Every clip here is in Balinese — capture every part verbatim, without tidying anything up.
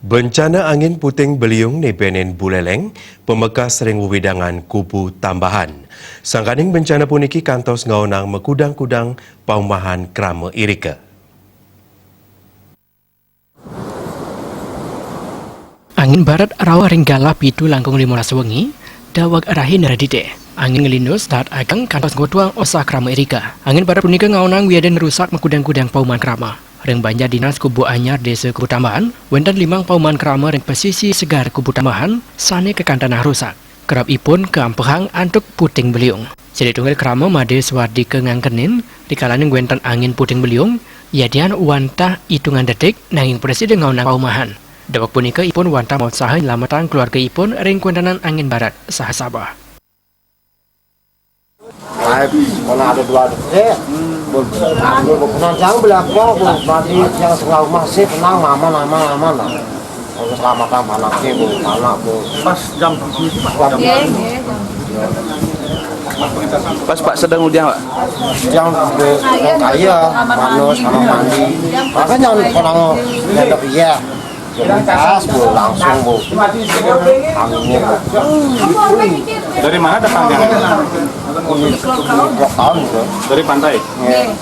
Bencana angin puting beliung nibenin Buleleng, pamekas ring wewidangan Kubu Tambahan. Sangkaning bencana puniki kantos ngaonang makudang-kudang paumahan krama irika. Angin barat rauh ring galah pitu langkung limolas wengi, daweg rahina redite. Angin nglindus dahat ageng kantos ngotuang osah krama irika. Angin barat punika ngaonang wiadin rusak makudang-kudang paumahan krama. Ring Banjar Dinas Kubu Anyar, Desa Kubu Tambahan, wenten limang paumahan krama ring pasisi segar Kubu Tambahan sane kakantenang rusak. Kerep ipun kaampehang antuk puting beliung. Sida tunggil krama made swardika ngangkenin, rikalaning wenten angin puting beliung, yadian wantah itungan detik, nanging prasida ngaonang paumahan. Daweg punika ipun wantah mautsaha nylametang keluarga ipun ring kawentenan angin barat saha sabeh. Saya pernah ada dua detik, bu-, bu-, bu-, penang jang beli apa, bu-, berarti yang setengah rumah sih tenang, aman, aman, aman lah. Kalau keselamatan anaknya, bu, anak, bu. Pas jam tujuh itu, Pak. Jam Iya, iya, jam Pas, Pak, sedang udah, Pak? Yang, bu, yang kaya, manus, kamar mandi. Makanya orang ngadep iya. Pas, bu, langsung, bu. Anginnya, bu. Dari mana datangnya? Ini dua puluh tahun, bu. Dari pantai? Iya.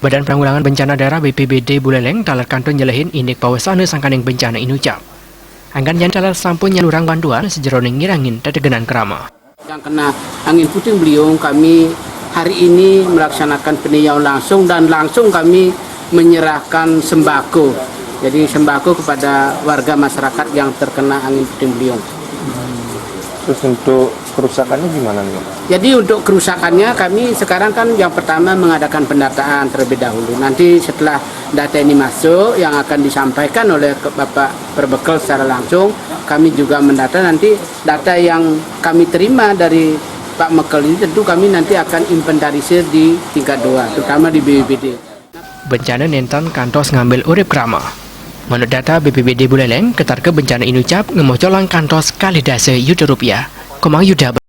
Badan Penanggulangan Bencana Daerah, B P B D, Buleleng taler kantun nyelehin indik pawasana sangkaning bencana inucap. Anggan jani taler sampun nyalurang bantuan sajeroning ngirangin tetegenan krama. Yang kena angin puting beliung, kami hari ini melaksanakan pendiau langsung dan langsung kami menyerahkan sembako. Jadi, sembako kepada warga masyarakat yang terkena angin puting beliung. Terus untuk kerusakannya gimana nih, Pak? Jadi, untuk kerusakannya, kami sekarang kan yang pertama mengadakan pendataan terlebih dahulu. Nanti setelah data ini masuk, yang akan disampaikan oleh ke-, Bapak Perbekel secara langsung, kami juga mendata. Nanti data yang kami terima dari Pak Mekel ini tentu kami nanti akan inventarisir di tingkat dua, terutama di B P B D. Bencana nenten kantos ngambil urip krama. Manut data B P B D Buleleng, ketarga bencana inucap ngamocolang kantos kalih dasa yuta rupiah. Komang Yuda.